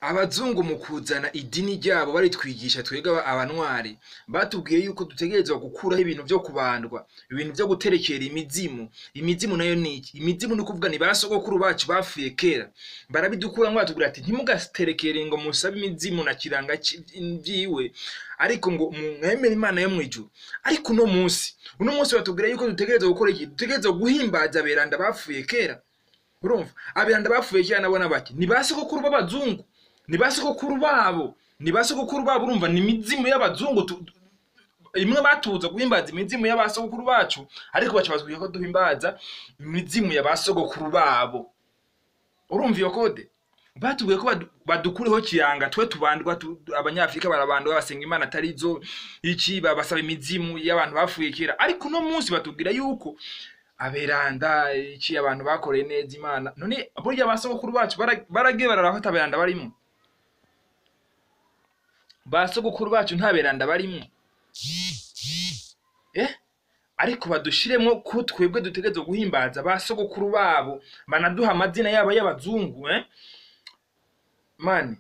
Abazungu mu kuzana idini ryabo baritwigisha twebwe abantwari, batubwiye yuko dutegerezwa gukuraho ibintu vyo kubandwa, ibintu vyo guterekera imizimu. Imizimu nayo ni iki? Imizimu ni ukuvuga ni ba sogokuru bacu bapfuye kera. Barabidukuramwo, batubwira ati ntimugaterekere ngo musabe imizimu na kiranga vyiwe, ariko ngo mwemere Imana yo mw'ijuru. Ariko uno munsi batubwira yuko dutegerezwa gukora iki? Dutegerezwa guhimbaza aberanda bapfuye kera. Urumva, aberanda bapfuye kera nabo nabaki? Ni ba sogokuru b'abazungu, ni ba sogokuru babo, ni ba sogokuru babo. Urumva, ni imizimu y'abazungu. Imwe batuza guhimbaza imizimu y'abasogokuru bacu, ariko baca batubwira ko duhimbaza imizimu ya ba sogokuru babo. Urumva iyo code? Batubwiye ko badukureho kiranga, twe tubandwa, abanyafrika barabandwa, basenga imana atarizo, iki, babasaba imizimu y'abantu bapfuye kera. Ariko uno munsi batubwira yuko aberanda, iki, abantu bakoreye neza Imana. None burya ba sogokuru bacu baragiye bararafata aberanda barimo? Ba sogokuru bacu nta beranda barimo, eh? Ariko badushiremwo ko twebwe dutegerezwa guhimbaza ba sogokuru babo, banaduha amazina yabo y'abazungu, eh? Mani